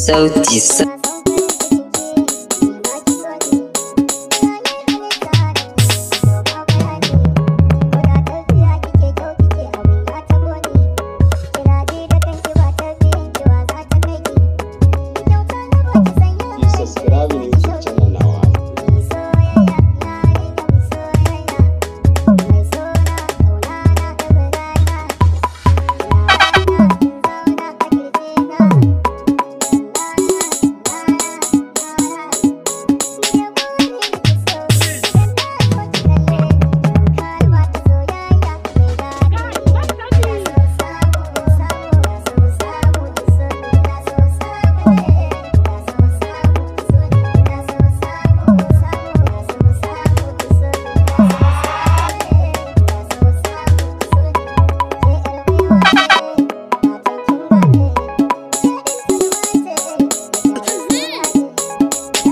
Sauti. Subscribe YouTube channel nawa.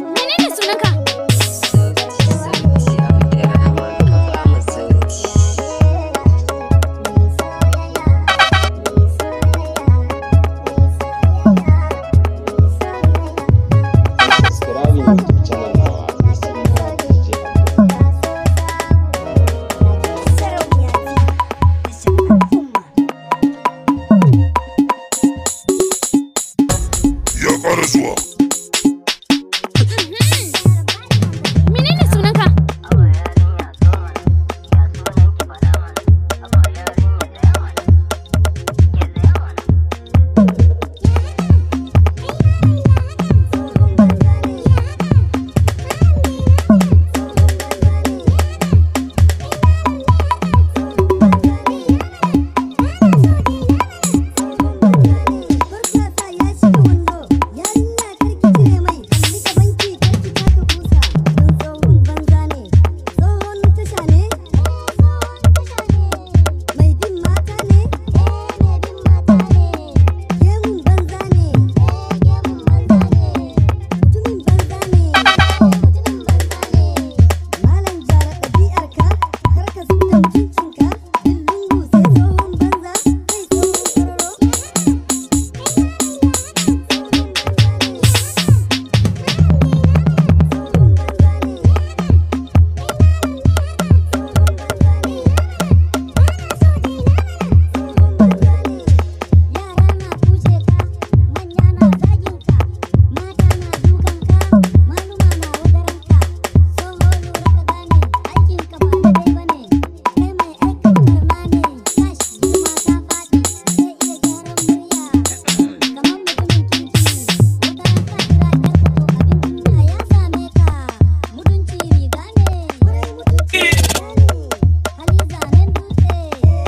Menene sunanka? Sauti Abdulrahman, ka ba mu sauti. Subscribe YouTube channel nawa mai suna DJ Abdul. Sarauniya TV, tashar al'umma. Ya ƙara zuwa. Menene sunanka? Farfasa ya shiga wando, yarinya karki cire mai, kalli gabanki karki taka kusa, don tsohon banza ne, tsohon tasha ne, mai bin mata ne, gemun banza ne, mutumin banza ne, malam gyara ɗabi'arka, kar ka zubda mutuncinka, bin lungu sai tsohon banza, kai tsohon kwararo. Yara na kushe ka, manya na zagin ka, mata na dukan ka, maluma na wadaran ka. Tsoho lura ka gane, aikin ka ba daidai bane. Kai mai aikata barna ne, kash girma ta faɗi, zai iya gyaran murya. Kamar mutumin kirki, wataran ka kira ƴarka to abin kunya ya same ka. Mutunci riga ne, kwarai mutunci riga ne. Hali zanen dutse,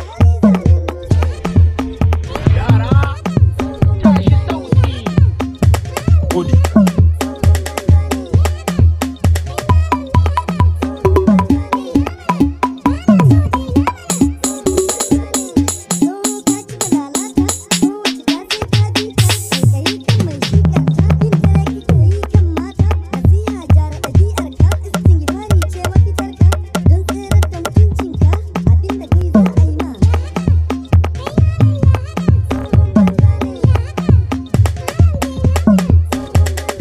hali zanen dutse. Gode. Thank you.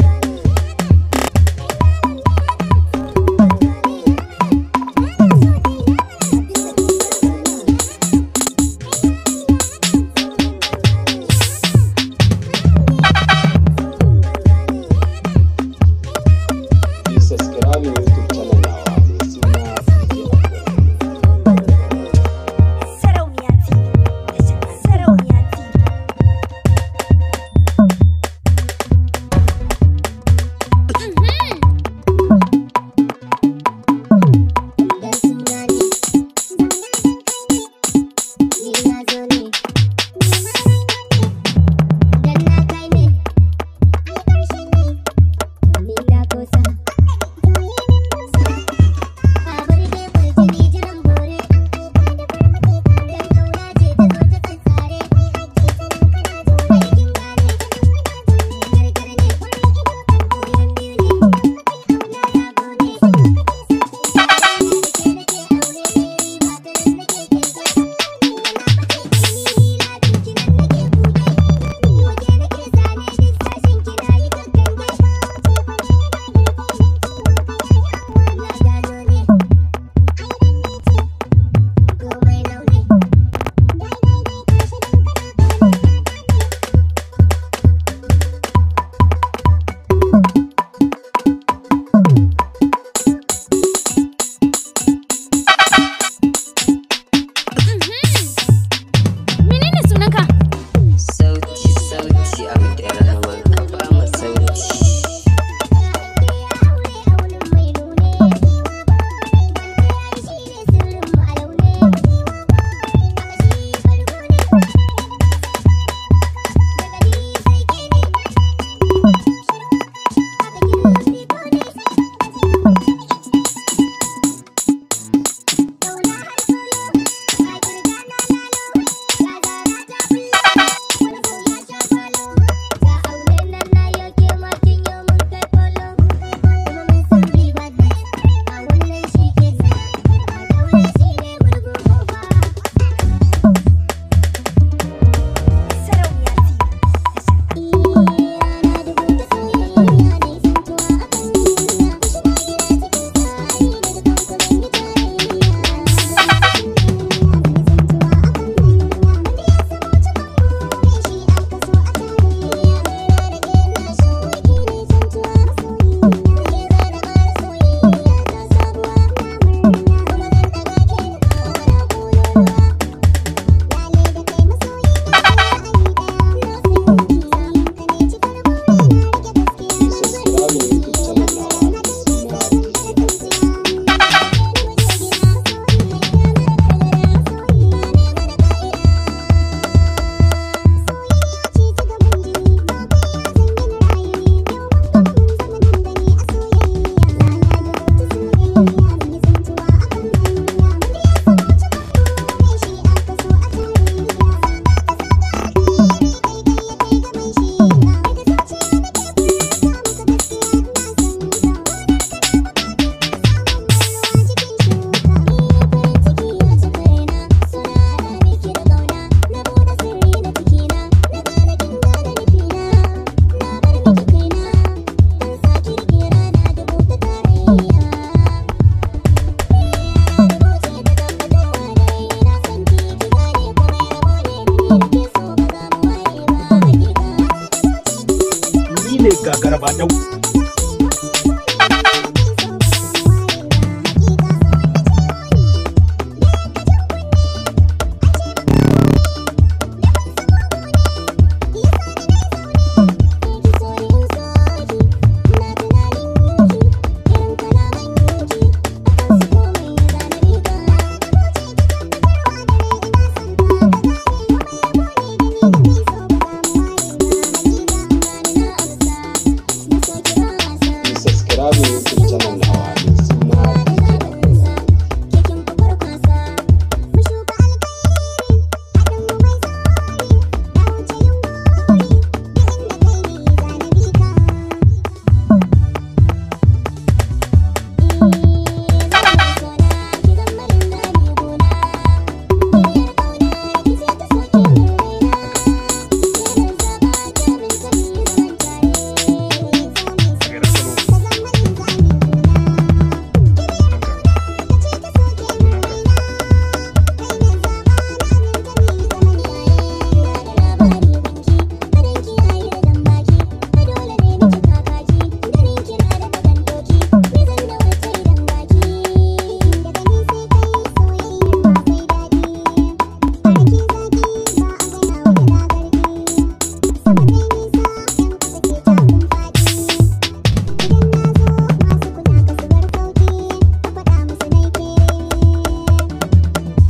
Ni ne Gagara Badau. Ku subscribe YouTube channel nawa mai suna DJ Abdulrahman. Da kalaman so kika sace tunanina, daga bege sai na tsananta cikin kewa.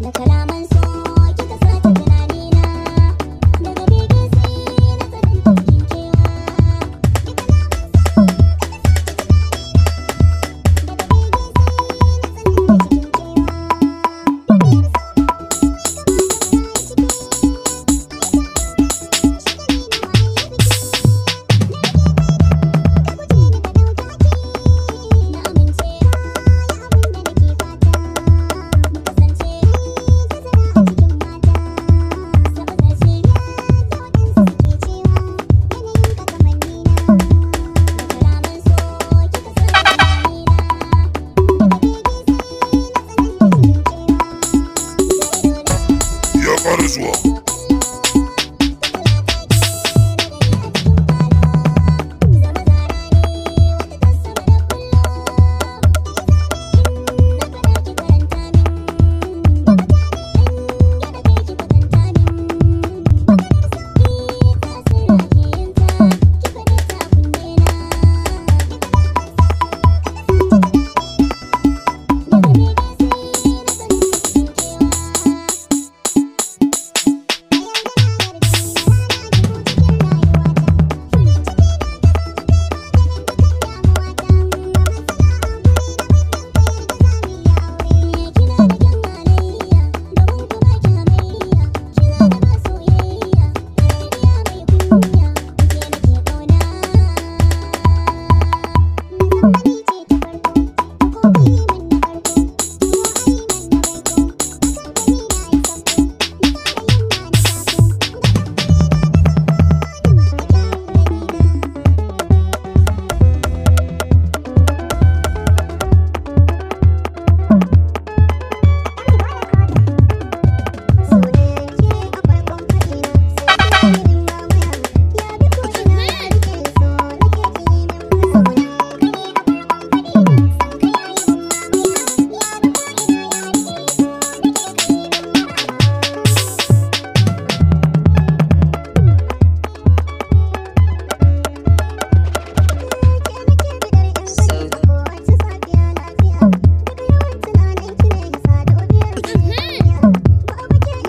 Da kalaman so kika sace tunanina, daga bege sai na tsananta cikin kewa. Duniyar so ya kamata mu rayu ciki, ai taro shagali na waye biki. Na rike kai dan ka guje ni ka ɗauki haki, na amince ka yi abin da nake fata. Mu kasance tazara a cikin mata, saba zarce yadda waɗansu suke cewa yanayin ka kamanni na. Da kalaman so kika sace tunanina, daga bege sai na tsananta cikin kewa. Sai ido na Ya ƙara zuwa.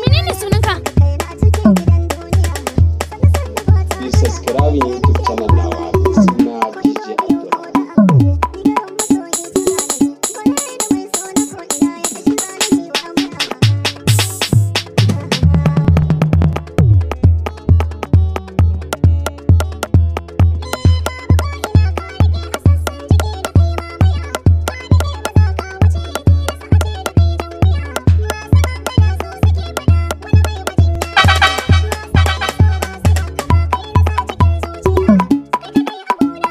Menene sunanka? Ku subscribe YouTube channel nawa mai suna DJ Abdulrahman. Thank you.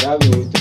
Subscribe YouTube.